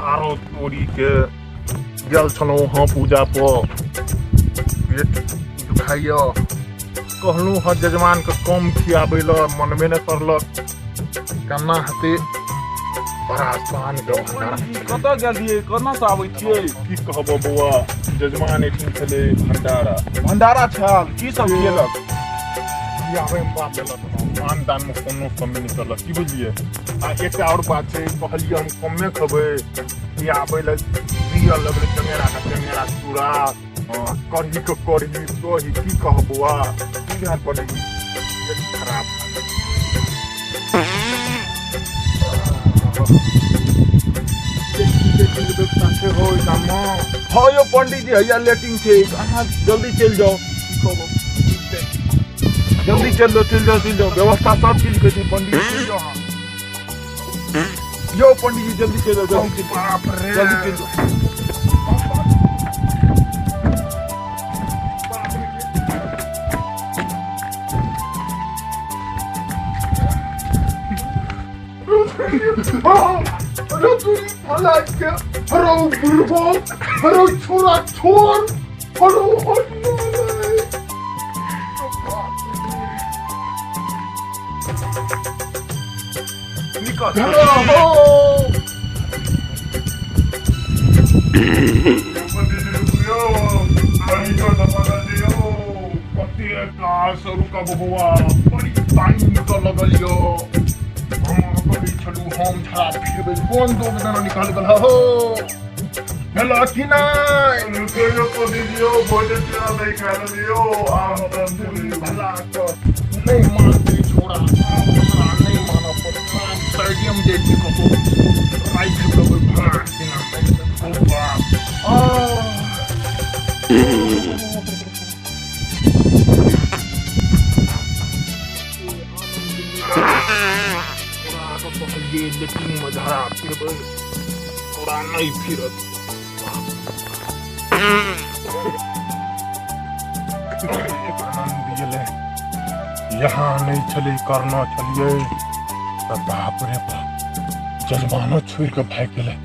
आरो तोरी के गेल छलहुँ हँ पूजा पर पेट दुखाइया कहलहुँ हँ जजमानके कम खियाबै लए मनबे नहि करलक केना हेतै बड़ा शान के भंडारा। कतऽ गेल रहियै, केना से आबै छियै? की कहबो बौआ, जजमान एहिठाम छलै भंडारा। भंडारा छल, की सब खियेलक? खियाबै मे बाप देलक, मान दान मे कोनो कमी नहि करलक, की बुझलियै? आ एकटा आओर बात छै, कहलियै हम कमे खेबै, खियाबै लए दिअ लगलै चंगेरा के चंगेरा चूड़ा, कढ़ी के कढ़ी दही, की कहब बौआ, की ध्यान पड़ै, पेट खराब। हँ यौ पंडीजी, हैया लेटिंग छै, अहाँ जल्दी चलि जाउ। जल्दी चलि जाउ, चलि जाउ, चलि जाउ, व्यवस्था सब चीज के छै पंडीजी, चलि जाउ अहाँ। यौ पंडीजी, जल्दी चलि जाउ, जल्दी चलि जाउ, बाप रे, जल्दी चलि जाउ। अरे तुरी फला के, हरो बुढ़बो, हरो छोरा छोड़, हरो हटना रे। निकल। हो कते बौआ, बड़ी टाइम निकल लगल यौ। हम कहै छलहुँ हम झड़ा फिरबै, कोन दोग देना निकल गेल हो भेल कि नहि? भला कऽ नहि मानतै छोड़ा, आब हमरा नहि मानऽ पड़त। स्टेडियम जाइ छी, कतहु राखि देबै भला दिना। बाप कहलियै लेट्रिनमे झड़ा फिरबै, तोरा नहि फिरत। आनन्द गेलै, यहाँ नहि छलै करना छलियै तऽ बाप रे बाप, जजमानो छोड़ि कऽ भागि गेलै।